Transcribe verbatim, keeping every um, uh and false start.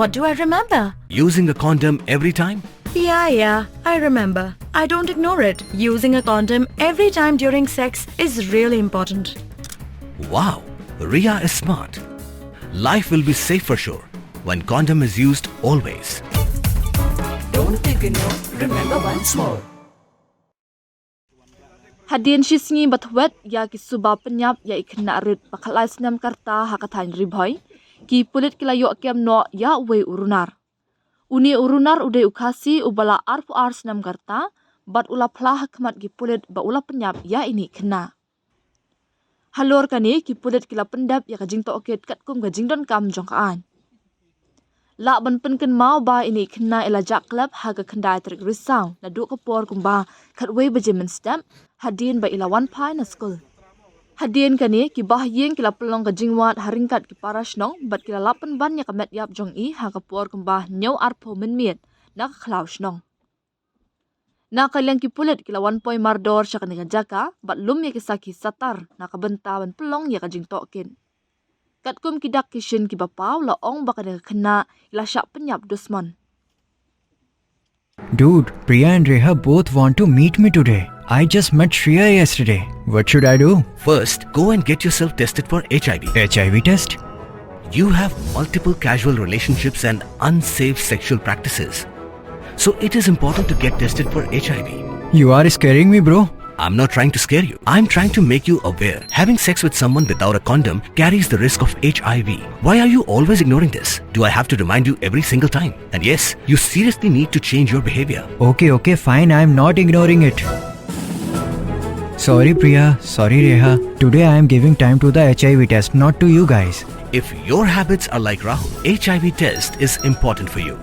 What do I remember? Using a condom every time? Yeah, yeah, I remember. I don't ignore it. Using a condom every time during sex is really important. Wow, Ria is smart. Life will be safe for sure when condom is used always. Don't ignore, remember once more. Hadien shi sngi ba thwet ïa ki suba pynïap ïa i khynnah rit ba khatlai snem ka rta ha ka thaiñ Ri Bhoi, ki pulit ki la ïoh kem noh ïa uwei u runar. Une u runar u dei u Khasi uba la arphew ar snem ka rta bad u la phla ha khmat ki pulit ba u la pynïap ïa ine i khynnah. Halor kane ki pulit ki la pyndep ïa ka jingtohkit katkum ka jingdonkam jong ka aiñ. Lah ban pynkynmaw ba ine i khynnah i la jah klep ha ka khyndai tarik Risaw naduh ka por kumba khatwei baje mynstep hadien ba i la wan phai na skul. Hadien kane ki bahaïing ki la pynlong ka jingwad ha ryngkat ki para shnong bad ki la lap pynban ïa ka met ïap jong i ha ka por kumba hynñiew arphew mynmiet na ka khlaw shnong. Na ka liang ki pulit ki la wan poi mardor sha kane ka jaka bad lum ïa ki sakhi satar na ka bynta ban pynlong ïa ka jingtohkit. Katkum ki dak ki shin kiba paw la ong ba kane ka khynnah i la shah pynïap dusmon. Dude, Priya and Reha both want to meet me today. I just met Shreya yesterday. What should I do? First, go and get yourself tested for H I V. H I V test? You have multiple casual relationships and unsafe sexual practices. So it is important to get tested for H I V. You are scaring me, bro. I'm not trying to scare you. I'm trying to make you aware. Having sex with someone without a condom carries the risk of H I V. Why are you always ignoring this? Do I have to remind you every single time? And yes, you seriously need to change your behavior. Okay, okay, fine. I'm not ignoring it. Sorry, Priya. Sorry, Reha. Today I am giving time to the H I V test, not to you guys. If your habits are like Rahul, H I V test is important for you.